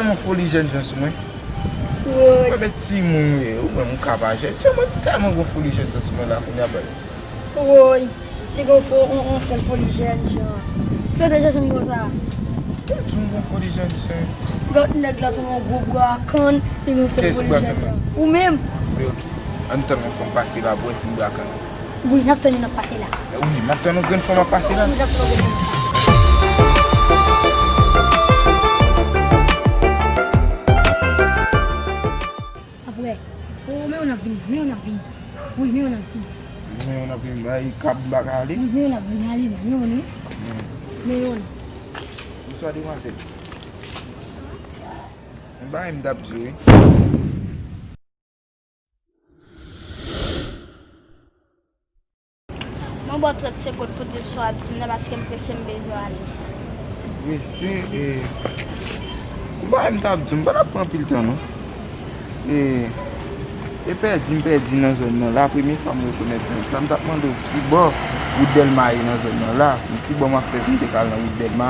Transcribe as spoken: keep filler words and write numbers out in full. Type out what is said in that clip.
Yon foli jènjan sou mwen. Woy. Mwen, men timoun ou ye, ou menm ou ka pa jènjan, mwen tèlman gon foli jènjan sou mwen la kounye a baz. Woy. Li gon fo, on, on sèl foli jènjan. Ki kote jènjan konsa? Ou di m gon foli jènjan. Gad nèg la se yon gwo bwa kann, li gon sèl foli jènjan. Ou menm? Men ok. Ann tann yon fanm pase la pou wè si m bwa kann. Wi, n ap tann yon ap pase la. Wi, m ap tann yon grenn fanm ap pase la. Wi, n ap tann yon grenn fanm ap pase. Apre, o, men yon ap vini, men yon ap vini. Wi, men yon ap vini. Men yon ap vini, bay kab m pa ka ale. Wi, men yon ap vini, ale men, men yon wi. Men yon. Bonswa, demwazèl. Yon bagay m t ap di w, wi. Mwen ba w trant segonn pou di m sa w ap di m nan, paske m prese, m bezwen ale. Prese, e, yon bagay m t ap di w, m pa t ap pran anpil tan, non. E, e pèdi, m pèdi nan zòn nan la, premye fwa m rekonèt zòn sa, m t ap mande w ki bò wout Dèlma ye nan zòn nan la, ki bò m ap fè pou m te ka al nan wout Dèlma.